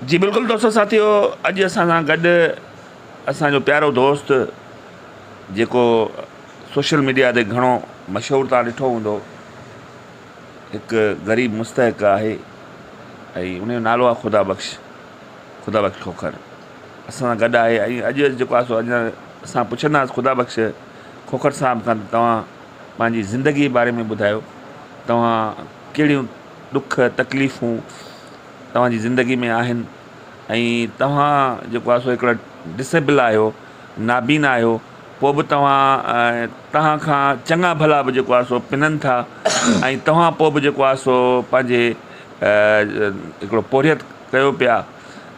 جي بلڪل دوستو ساٿيو اڄ اسان سان گڏ اسان جو پيارو دوست جيڪو سوشل ميڊيا تي گهڻو مشهور تان ڏٺو هوندو هڪ غريب مستحق آهي ۽ ان جو نالو آهي خدا بخش خدا بخش کوکر اسان سان گڏ آهي ۽ اڄ جيڪو آهي سو اڄ اسان پڇنداسين خدا بخش کوکر صاحب کان توهان پنهنجي زندگي جي باري ۾ ٻڌايو توهان ڪهڙيون ڏک تڪليفون توهان جي زندگي ۾ آهن ۽ توهان جيڪو آهي سو هڪڙا ڊسيبل آهيو نابين آهيو پوء به توهان توهان کان چڱا ڀلا به جيڪو آهي سو پنن ٿا ۽ توهان پوء به جيڪو آهي سو پنهنجي هڪڙو پورهيت ڪيو پيا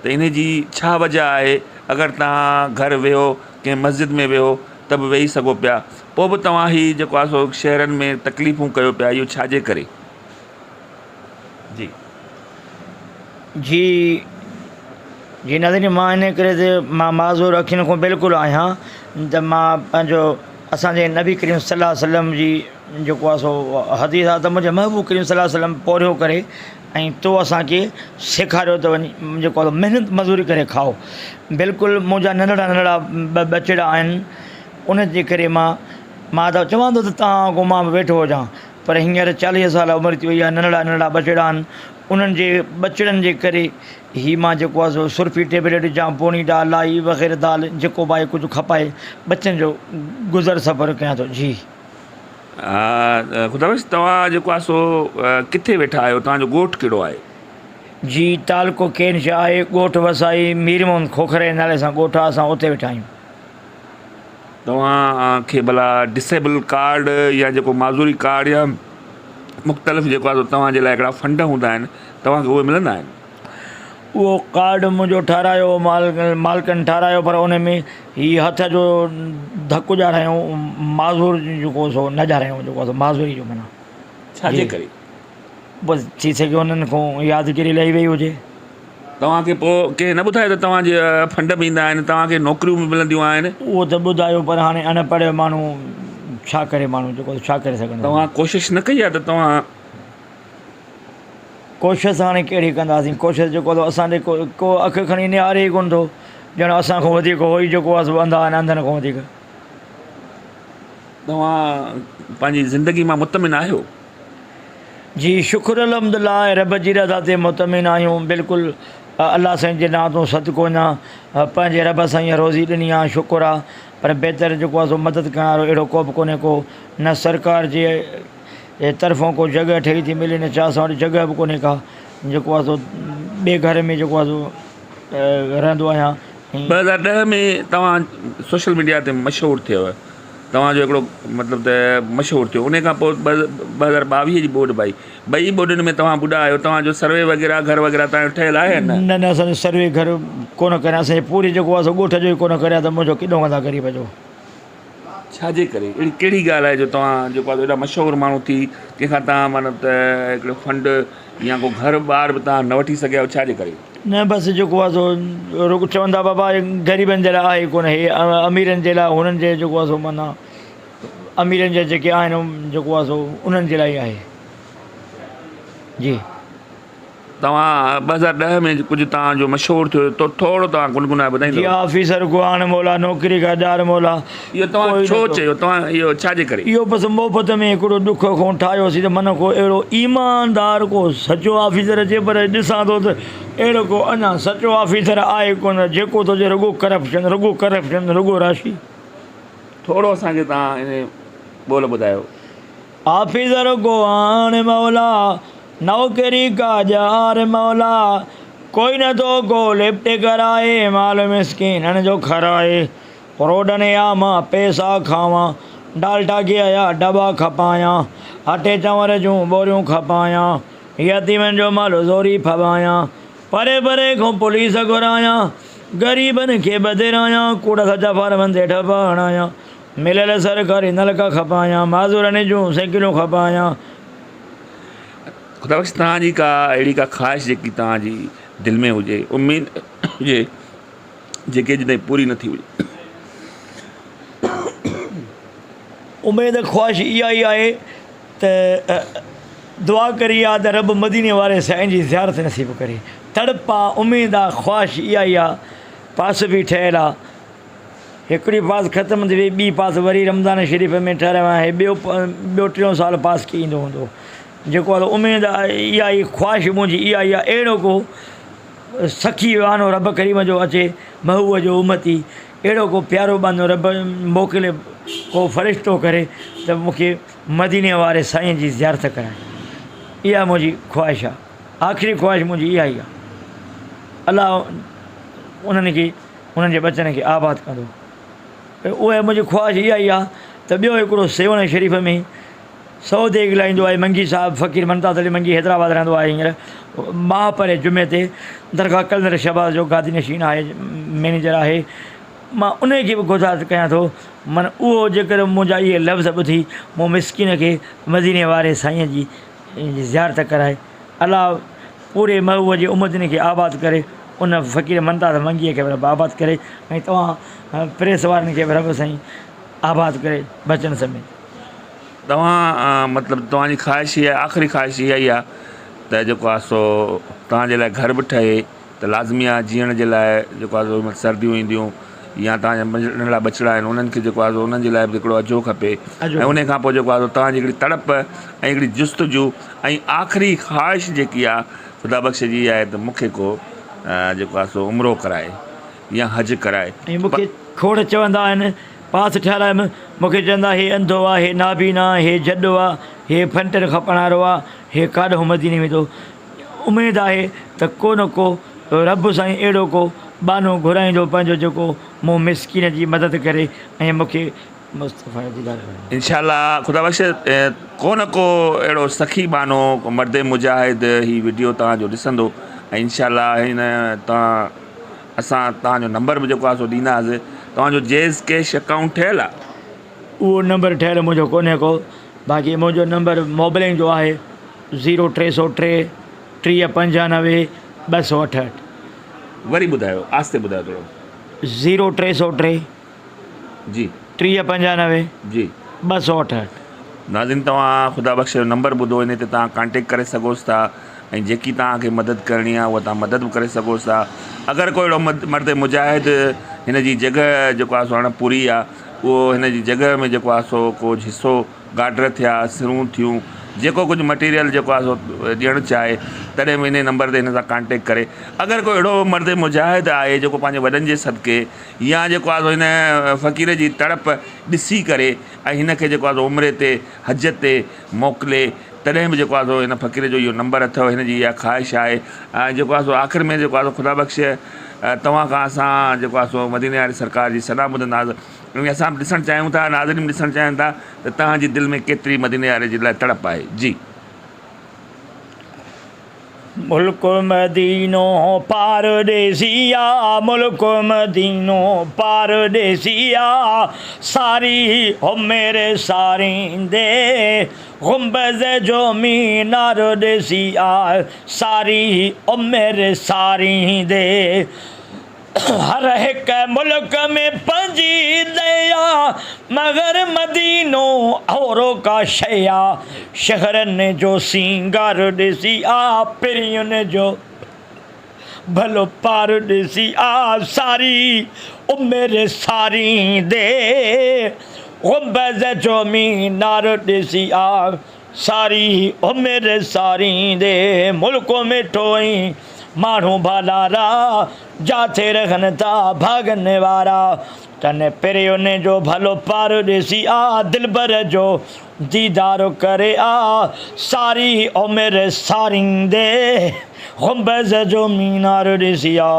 ته ان جي ڇا وجه آهي اگر توهان گهر ويهو ڪنهن مسجد ۾ ويهو ته به ويهي سگهو پيا پوء به توهان هي جيڪو آهي سو شهرن ۾ تڪليفون ڪيو پيا اهو ڇا جي ڪري جي. جي جي ناظرين مان ان ڪري ته مان معذور اکين کان بلڪل آهيان ته مان پنهنجو اسان جي نبي ڪريم صلي الله عليه وسلم جي جيڪو آهي سو حديث آهي ته منهنجي محبوب ڪريم صلي الله عليه وسلم پورهيو ڪري ۽ تو اسان کي سيکاريو ته وڃي جيڪو آهي محنت مزوري ڪري کائو بلڪل منهنجا ننڍڙا ننڍڙا ٻه ٻچڙا آهن ان جي ڪري مان مان ته چوان ٿو ته توهان کان مان به ويٺو هجان پر هينئر 40 سال عمر ٿي وئي آهي، ننڍڙا ننڍڙا ٻچڙا آهن، انهن جي ٻچڙن جي ڪري هي مان جيڪو آهي سو سرفي ٽيبليٽ يا بونيڊا، لائي وغيره دال جيڪو به آهي ڪجهه کپائي ٻچن جو گذر سفر ڪيان ٿو. جي. خدا بخش توهان جيڪو آهي سو ڪٿي ويٺا آهيو توهان جو ڳوٺ ڪهڙو آهي؟ جي تعلقو ڪين شاهه آهي ڳوٺ وسائي مير محمد کوکر جي نالي سان ڳوٺ آهي اسان اتي ويٺا آهيون. توهان کي ڀلا ڊسيبل ڪارڊ يا جيڪو معذوري ڪارڊ يا مختلف جيڪو آهي سو توهان جي لاء هڪڙا فنڊ هوندا آهن توهان کي اهي ملندا آهن؟ اهو ڪارڊ منهنجو ٺهرايو مالڪن ٺهرايو پر ان ۾ هي هٿ جو ڌڪ ڄاڻايو معذور جيڪو سو نه ڄاڻايو جيڪو سو معذوري جو معنيٰ ڇا جي ڪري؟ بس ٿي سگهي انهن کان يادگيري لهي وئي هجي. توهان کي پوء ڪنهن نه ٻڌايو ته توهان جي فنڊ به ايندا آهن، توهان کي نوڪريون به ملنديون آهن؟ اهو ته ٻڌايو پر هاڻي اڻ پڙهيو ماڻهو ڇا ڪري ماڻهو جيڪو ڇا ڪري سگهندو. توهان ڪوشش نه ڪئي آهي ته توهان. ڪوشش هاڻي ڪهڙي ڪنداسين ڪوشش جيڪو اسان ڏي ڪو اک کڻي نهاري ئي ڪونه ٿو ڄڻ اسان کان وڌيڪ هو ئي جيڪو آهي سو انڌا آهن انڌن کان وڌيڪ. توهان پنهنجي زندگي مان مطمئن آهيو؟ جي شڪر الحمد الله رب جي رضا تي مطمئن آهيون بلڪل الله سائين جي نانء تون صدقو وڃان پنهنجي رب سائين روزي ڏني آ شڪر آ پر بهتر جيڪو آ سو مدد ڪرڻ وارو اهڙو ڪو به ڪونهي ڪو نه سرڪار جي طرفون ڪو جڳهه ٺهي ٿي ملي نه ڇا اسان وٽ جڳهه به ڪونهي ڪا جيڪو آ سو ٻئي گهر ۾ جيڪو آ سو رهندو آهيان. 2010 ۾ توهان سوشل ميڊيا تي مشهور ٿيو توهان جو هڪڙو مطلب ته مشهور ٿيو ان کان پوء 2022 جي ٻوڏ به آئي ٻئي ٻوڏن ۾ توهان ٻڏا آهيو توهان جو سروي وغيره گهر وغيره توهان جو ٺهيل آهي يا نه؟ نه نه اسان جو سروي گهر ڪونه ڪريان اسان جي پوري جيڪو آهي سو ڳوٺ جو ئي ڪونه ڪريان ته منهنجو ڪيڏو ڪندا غريب جو. ڇا جي ڪري اهڙي ڪهڙي ڳالهه آهي جو توهان جيڪو آهي ايڏا مشهور ماڻهو ٿي ڪنهن کان توهان مطلب ته هڪڙو فنڊ يا ڪو گهر ٻار به توهان نه وٺي سگهيا آهيو ڇا جي ڪري؟ نه بس جيڪو آهي سو رڳو چون ٿا بابا هي غريبن جي لاء آهي ڪونه هي اميرن جي لاء هنن جي جيڪو آهي سو معنيٰ اميرن جا جيڪي آهن جيڪو آهي سو انهن جي لاء ئي آهي جي. توهان 2010 ۾ ڪجهه توهان جو مشهور ٿيو تو ٿورو توهان گنگنائي ٻڌائيندو. جي آفيسر ڪو آڻ مولا نوڪري ڪا ڏار مولا. اهو توهان ڇو چيو توهان اهو ڇا جي ڪري. اهو بس محبت ۾ هڪڙو ڏک کان ٺاهيوسين ته من ڪو اهڙو ايماندار ڪو سچو آفيسر اچي پر ڏسان ٿو ته اهڙو ڪو اڃا سچو آفيسر آهي ڪونه جيڪو ٿو چئي رڳو ڪرپشن رڳو ڪرپشن رڳو راشي. ٿورو اسان کي توهان ان ٻول ٻڌايو. آفيسر ڪو آڻ مولا نوڪري ڪا ڄار مولا ڪوئي نه ٿو ڪو لفٽ ڪرائي مال مسڪينن جو کارائي روڊن يا مان پئسا کاوان ڊالٽا گيهه يا ڊٻا کپايان اٽي چانور جون ٻوريون کپايان يتيمن جو مال زوري ڦٻايان پري پري کان پوليس گهرايان غريبن کي ٻڌرايان ڪوڙ سچا فارمن تي ٺپا هڻايان مليل سرڪاري نلڪا کپايان معذورن جون سائيڪلون کپايان. خدا بخش توهان جي ڪا اهڙي ڪا خواهش جيڪي توهان جي دل ۾ هجي اميد هجي جيڪي اڄ تائين پوري نه ٿي هجي. اميد خواهش اها ئي آهي ته دعا ڪري آ ته رب مديني واري سائين جي زيارت نصيب ڪري. تڙپ آ، اميد آ، خواهش اها ئي آ، پاس به ٺهيل آ. هڪڙي پاس ختم ٿي وئي، ٻي پاس وري رمضان شريف ۾ ٺهرايو آهي، ٻيو ٻيو ٽيون سال پاس ڪي ايندو هوندو. جيڪو آ سو اميد آ اها ئي خواهش منهنجي اها ئي آ اهڙو ڪو سخي ٻانهو رب ڪريم جو اچي محبوب جو امتي اهڙو ڪو پيارو ٻانهو رب موڪلي ڪو فرشتو ڪري ته مون کي مديني واري سائين جي زيارت ڪرائي اها منهنجي خواهش آ آخري خواهش منهنجي اها ئي آ الله انهن کي انهن جي ٻچن کي آباد ڪندو اها منهنجي خواهش اها ئي آ ته ٻيو هڪڙو سيوهڻ شريف ۾ سو ديڳ لائيندو آهي منگي صاحب فقير ممتاز علي منگي حيدرآباد رهندو آهي هينئر ماهه پري جمعي تي درگاهه قلندر شهباز جو گادي نشين آهي مئنيجر آهي مان انهي کي به گذارش ڪيان ٿو من اهو جيڪر منهنجا اهي لفظ ٻڌي مون مسڪين کي مديني واري سائين جي زيارت ڪرائي الله پوري محبوب جي امتين کي آباد ڪري ان فقير ممتاز منگي کي به رب آباد ڪري ۽ توهان پريس وارن کي به رب سائين آباد ڪري بچن سميت. توهان مطلب توهان جي خواهش اها آخري خواهش اها ئي آهي ته جيڪو آهي سو توهان جي لاء گهر به ٺهي ته لازمي آهي جيئڻ جي لاء جيڪو آهي سو سرديون اينديون يا توهان جا ننڍڙا ٻچڙا آهن انهن کي جيڪو آهي سو انهن جي لاء به هڪڙو اجهو کپي ۽ ان کان پوء جيڪو آهي سو توهان جي هڪڙي تڙپ ۽ هڪڙي جستجو ۽ آخري خواهش جيڪي آهي خدا بخش جي اها آهي ته مون کي ڪو جيڪو آهي سو عمرو ڪرائي يا حج ڪرائي. ۽ مون کي کوڙ چوندا آهن، پاس ٺهرايم، مون کي چوندا هي انڌو آ، هي نابينا آ، هي جڏو آ، هي ڦنٽر کپڻ وارو آ، هي ڪاڏهون مديني ويندو. اميد آهي ته ڪو نه ڪو رب سائين اهڙو ڪو ٻانهو گهرائيندو پنهنجو جيڪو مون مسڪين جي مدد ڪري ۽ مون کي مصطفيٰ جو ديدار ڪرائي. انشاء الله خدا بخش ڪو نه ڪو اهڙو سخي ٻانهو ڪو مرد مجاهد هي وڊيو توهان جو ڏسندو ۽ انشاء الله هن توهان اسان توهان جو نمبر به جيڪو آهي سو ڏينداسين توهان جو جيز ڪيش اڪائونٽ ٺهيل آهي. اهو نمبر ٺهيل منهنجو ڪونهي ڪو باقي منهنجو نمبر موبلنگ جو آهي زيرو 303 30 95 268. وري ٻڌايو آهستي ٻڌايو ٿورو. زيرو 303 جي. 30 95 جي. 268. ناظرين توهان خدا بخش جو نمبر ٻڌو انهي تي توهان ڪانٽيڪٽ ڪري سگهوس ٿا ۽ جيڪي توهان کي مدد ڪرڻي آهي اها توهان مدد به ڪري سگهوس ٿا اگر ڪو اهڙو مرد مجاهد هن جي جڳهه جيڪو آهي سو اڻ پوري آهي اهو هن جي جڳهه ۾ جيڪو آهي سو ڪو حصو گاڊر ٿيا سرون ٿيون جيڪو ڪجهه مٽيريل جيڪو آهي سو ڏيڻ چاهي تڏهن به انهي نمبر تي هن سان ڪانٽيڪٽ ڪري اگر ڪو اهڙو مرد مجاهد آهي جيڪو پنهنجي وڏن جي صدقي يا جيڪو آهي سو هن فقير جي تڙپ ڏسي ڪري ۽ هن کي جيڪو آهي سو عمري تي حج تي موڪلي تڏهن به جيڪو آهي سو هن فقير جو اهو نمبر اٿو هن جي اها خواهش آهي ۽ جيڪو آهي سو آخر ۾ جيڪو آهي سو خدا بخش توهان کان اسان جيڪو آهي سو مديني واري سرڪار جي صدا ٻڌنداسين ۽ اسان به ڏسڻ چاهيون ٿا ناظرين به ڏسڻ چاهين ٿا ته توهان جي دل ۾ ڪيتري مديني واري جي لاء تڙپ آهي جي. ملڪ مدينو پارديسي آ ملڪ مدينو پارديسي آ ساري عمر ساريندي گنبذ جو مينار ڏسي آ ساري عمر ساريندي هر هڪ ملڪ ۾ پنهنجي ديا مگر مدينو اورو ڪا شيء آ شهرن جو سينگار ڏسي آ پرين جو ڀلو پار ڏسي آ ساري عمر ساريندي گنبذ جو مينار ڏسي آ ساري عمر ساريندي ملڪ مٺو ۽ ماڻهو ڀلارا جاٿي رهن ٿا ڀاڳن وارا تن پرين جو ڀلو پار ڏسي آ دلبر جو ديدار ڪري آ ساري عمر ساريندي گنبذ جو مينار ڏسي آ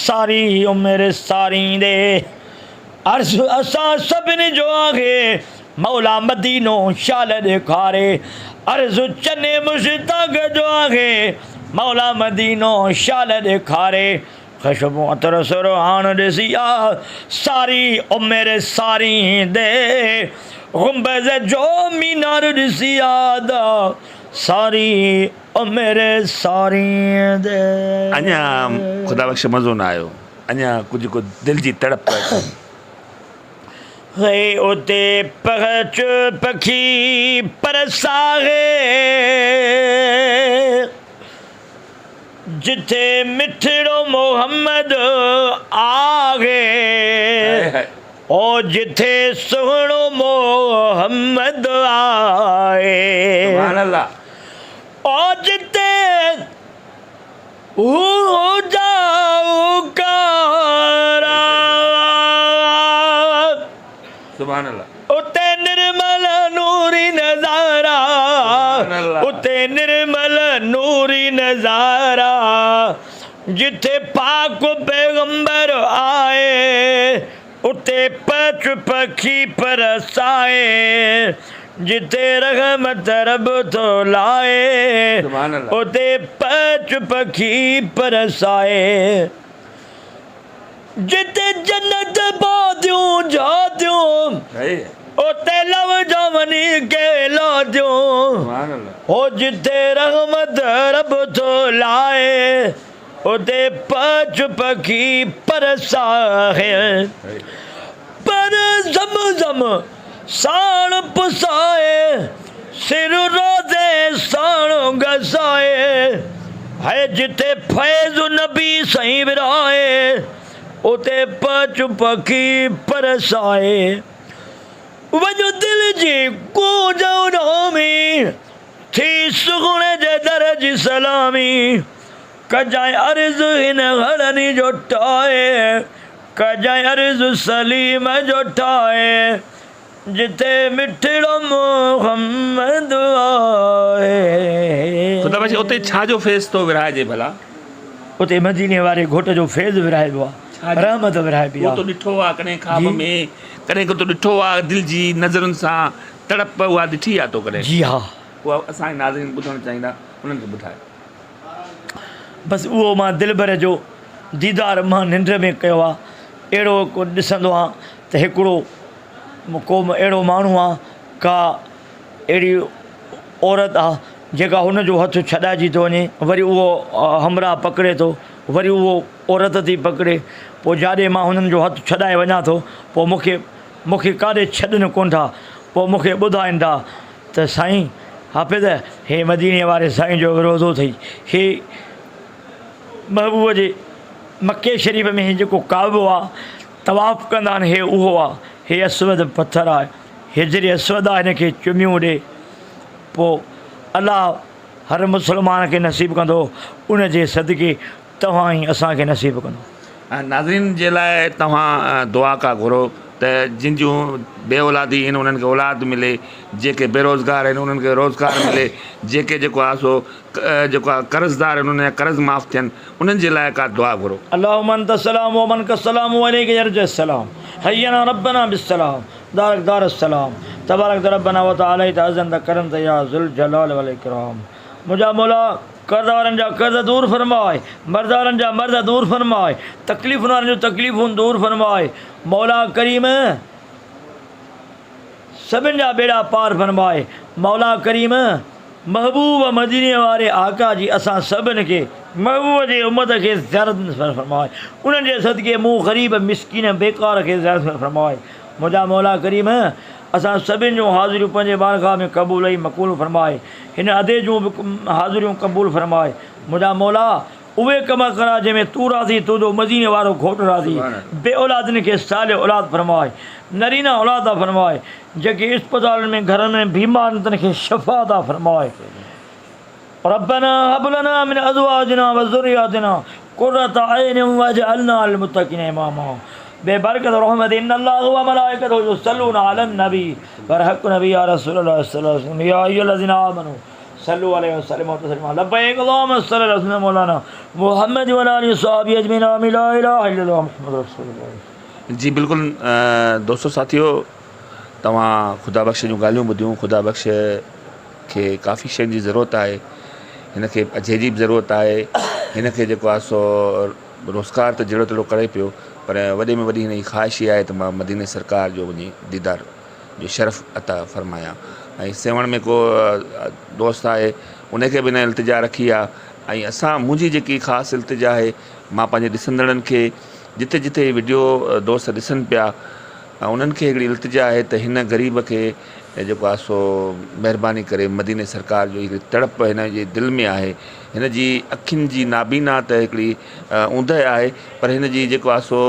ساري عمر ساريندي عرض اسان سڀني جو آهي مولا مدينو شال ڏيکاري عرض چني مشتاق جو آهي مولا مدينو شال ڏيکاري خوشبو عطر سرهاڻ ڏسي آ ساري عمر ساريندي گنبذ جو مينار ڏسي آ ساري عمر ساريندي. اڃا خدا بخش مزو نه آيو. اڃا ڪجهه ڪو دل جي تڙپ. هي اتي پهچ پکي پر ساهي. جتي مٺڙو محمد آهي. او جتي سهڻو محمد آهي. سبحان الله. او جتي هو جائو ڪارا. سبحان الله. اتي نرمل نوري نظارا. اتي نرمل نوري نظارا. جتي پاڪ پيغمبر آهي، اتي پچ پکي پرسائي، جتي رحمت رب ٿو لائي، اتي پچ پکي پرسائي، جتي جنت باديون جاديون، اتي لو جا وڃي ڪي لاديون، هو جتي رحمت رب ٿو لائي، اتي پچ پکي پرسائي، پر زم زم ساڻ پسائي، سر روزي ساڻ گسائي، هي جتي فيض نبي سائين ورهائي، اتي پچ پکي پرسائي. وڃ دل جي ڪونج اڏامي، ٿي سهڻي جي در جي سلامي، ڪجانء عرض هن هڙني جو ٺاهي، ڪجانء عرض سليم جو ٺاهي، جتي مٺڙو محمد آهي. خدا بخش اتي ڇا جو فيض ٿو ورهائجي ڀلا؟ اتي مديني واري گهوٽ جو فيض ورهائبو آهي. رحمت ورهائبي آ. اهو تو ڏٺو آ ڪڏهن خواب ۾، ڪڏهن ڪو تو ڏٺو آ دل جي نظرن سان تڙپ اها ڏٺي آ تو ڪڏهن؟ جي ها. اها اسان جي ناظرين ٻڌڻ چاهيندا انهن کي ٻڌاء. بس اهو مان دلبر جو ديدار مان ننڊ ۾ ڪيو آ. اهڙو ڪو ڏسندو آ ته هڪڙو ڪو اهڙو ماڻهو آ ڪا اهڙي عورت آ جيڪا هن جو هٿ ڇڏائجي ٿو وڃي وري اهو همراهه پڪڙي ٿو وري اهو عورت ٿي پڪڙي پوء جاڏي مان هنن جو هٿ ڇڏائي وڃان ٿو پوء مون کي مون کي ڪاڏي ڇڏن ڪونه ٿا پوء مون کي ٻڌائين ٿا ته سائين حافظ هي مديني واري سائين جو روضو اٿئي هي محبوب جي مڪي شريف ۾ هي جيڪو ڪعبو آ طواف ڪندا آهن هي اهو آ هي اسود پٿر آ حجر اسود آ هن کي چميون ڏي پوء الله هر مسلمان کي نصيب ڪندو ان جي صدقي توهان ئي اسان کي نصيب ڪندو. ناظرين جي لاء توهان دعا ڪا گهرو ته جن جون بي اولادي آهن انهن کي اولاد ملي جيڪي بيروزگار آهن انهن کي روزگار ملي جيڪي جيڪو آهي سو جيڪو آهي قرضدار آهن انهن جا قرض معاف ٿين انهن جي لاء ڪا دعا گهرو. اللهم انت السلام ومنک السلام واليک يرجع السلام حينا ربنا بالسلام دارک دار السلام تبارکت ربنا وتعاليت عزمت کرمت يا ذوالجلال والاڪرام منهنجا مولا قرض وارن جا قرض دور فرماء مرض وارن جا مرض دور فرماء تڪليفن وارن جون تڪليفون دور فرماء مولا ڪريم سڀن جا ٻيڙا پار فرماء مولا ڪريم محبوب مديني واري آقا جي اسان سڀن کي محبوب جي امت کي زيارت نصيب فرماء انهن جي صدقي مون غريب مسڪين بيڪار کي زيارت نصيب فرماء منهنجا مولا ڪريم اسان سڀن جون حاضريون پنهنجي بارگاھ ۾ قبول ۽ مقبول فرماء هن ادي جون به حاضريون قبول فرماء منهنجا مولا اهي ڪم ڪراء جنهن ۾ تون راضي تنهنجو مديني وارو گهوٽ راضي بي اولادن کي صالح اولاد فرماء نرينه اولاد عطا فرماء جيڪي اسپتالن ۾ گهرن ۾ بيمار آهن تن کي شفا عطا فرماء ربنا هب لنا من ازواجنا وذرياتنا قرة عين واجعلنا للمتقين اماما ببركة رحمة ان الله وملائكته يصلون على النبي برحق نبي يا رسول الله صلى الله عليه وسلم يا ايها الذين امنوا صلوا عليه وسلموا تسليما لبيك اللهم صل على سيدنا مولانا محمد وعلى اله وصحبه اجمعين امين لا اله الا الله محمد رسول الله. جي بلڪل دوستو ساٿيو توهان خدا بخش جون ڳالهيون ٻڌيون خدا بخش کي ڪافي شين جي ضرورت آهي هن کي اجهي جي به ضرورت آهي هن کي جيڪو آهي سو روزگار ته جهڙو تهڙو ڪري پيو پر وڏي ۾ وڏي هن جي خواهش اها آهي ته مان مديني سرڪار جو وڃي ديدار جو شرف عطا فرمايان ۽ سيوهڻ ۾ ڪو دوست آهي ان کي به هن التجا رکي آهي ۽ اسان منهنجي جيڪي خاص التجا آهي مان پنهنجي ڏسندڙن کي جتي جتي هي وڊيو دوست ڏسن پيا انهن کي هڪڙي التجا آهي ته هن غريب کي جيڪو آهي سو مهرباني ڪري مديني سرڪار جو هڪڙي تڙپ هن جي دل ۾ آهي هن جي اکين جي نابينا ته هڪڙي اوندهه آهي پر هن جي جيڪو آهي سو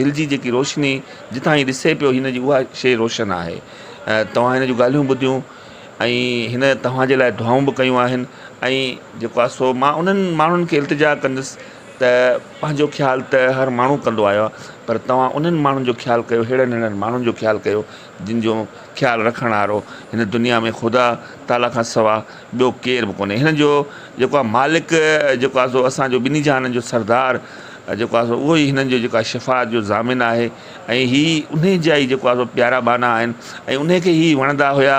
دل جي جيڪي روشني جتان هي ڏسي پيو هن جي اها شيء روشن آهي توهان هن جون ڳالهيون ٻڌيون ۽ هن توهان جي لاء دعائون به ڪيون آهن ۽ جيڪو آهي سو مان انهن ماڻهن کي التجا ڪندس ته پنهنجو خيال ته هر ماڻهو ڪندو آيو آهي پر توهان انهن ماڻهن جو خيال ڪيو ههڙن ههڙن ماڻهن جو خيال ڪيو جن جو خيال رکڻ وارو هن دنيا ۾ خدا تعاليٰ کان سوا ٻيو ڪير به ڪونهي هن جو جيڪو آهي مالڪ جيڪو آهي سو اسان جو ٻنهي جهانن جو سردار جيڪو آهي سو اهو ئي هنن جو جيڪو آهي شفاعت جو ضامن آهي ۽ هي انهي جا ئي جيڪو آهي سو پيارا ٻانها آهن ۽ انهي کي هي وڻندا هيا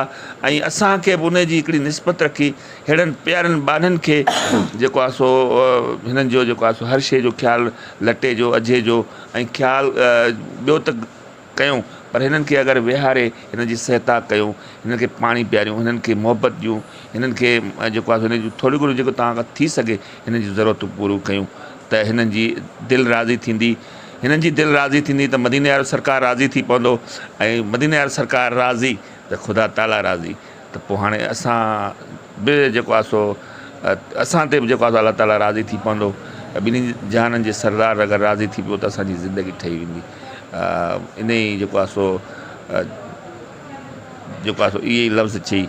۽ اسان کي به انهي جي هڪڙي نسبت رکي ههڙن پيارن ٻانهن کي جيڪو آهي سو هنن جو جيڪو آهي سو هر شيء جو خيال لٽي جو اجهي جو ۽ خيال ٻيو ته ڪيون پر هنن کي اگر ويهاري هنن جي سهتا ڪيون هنن کي پاڻي پياريون هنن کي محبت ڏيون هنن کي جيڪو آهي سو هنن جون ٿوريون گهڻيون جيڪو توهان کان ٿي سگهي هنن جون ضرورتون پوريون ڪيون ته هنن جي دل راضي ٿيندي هنن جي دل راضي ٿيندي ته مديني وارو سرڪار راضي ٿي پوندو ۽ مديني وارو سرڪار راضي ته خدا تعاليٰ راضي ته پوء هاڻي اسان به جيڪو آهي سو اسان تي به جيڪو آهي سو الله تعاليٰ راضي ٿي پوندو ٻنهي جهانن جي سردار اگر راضي ٿي پيو ته اسان جي زندگي ٺهي ويندي ان ئي جيڪو آهي سو جيڪو آهي سو اهي ئي لفظ چئي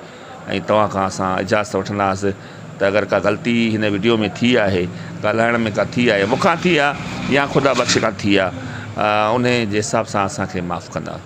۽ توهان کان اسان اجازت وٺنداسين ته اگر ڪا غلطي هن وڊيو ۾ ٿي آهي ڳالهائڻ ۾ ڪا ٿي آهي مون کان ٿي آهي يا خدا بخش کان ٿي آهي ان جي حساب سان اسان کي معاف ڪندا.